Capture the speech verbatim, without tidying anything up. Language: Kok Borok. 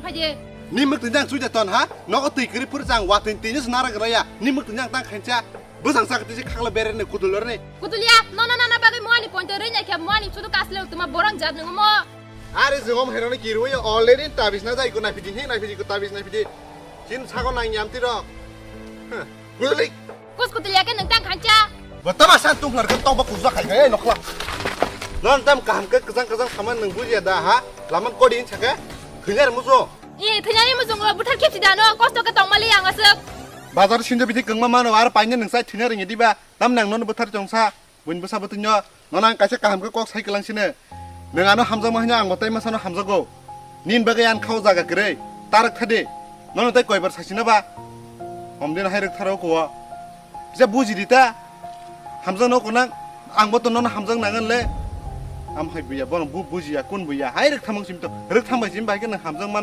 Phaidi. Ni mwktwi nang chuida ton ha? Nogo twi kwrwi phuru chang watwi twi nus nara graya. Ni mwktwi nang tang khancha. Bwsang sak tisi khakla berene kudulorni. Kudulia, no no no no bagwi muani pointe rwi naikha muani sudu kasle tuma borang jat nungo mo. Are jengom heroni kirwi already tabis na jai ko naipidi he naipidi ko tabis naipidi. Chin sago nang yamti rok. Huh. Kuduli. Kus kudulia ke nang tang khancha. Bo tama san tung lar ke tong ba kuja khai khai nokla. Non tam kaham ke kejang kejang saman nang buji da ha. Laman kodi in chake. Khiljar muso. I thanyani musungo buthar khepsi dano kosto ke tongmali ang aswk. Bazar sinjo bidi kwngma mano ar paine nang sai thina ringi diba. Tam nang non buthar chongsa. Buin bwsa bwtwino nono ang kaisa kaham khe kok sai kwlang sino. Nwng ano hamjakma hwnwi ang bo tei masano hamjago. Nini bagwi ang khao jaga kwrwi. Ta rwk thadi. Nono tei koibar sasino ba? Homdino hai rwk tharo kuo. Kisa buji di ta. Hamjakno kona ang bo to nono hamjak nangan le. Am hai buya bono bu bujiya kun buya hai rwk thamang sim to. Rwk thambai sim bai khe nwng hamjak man.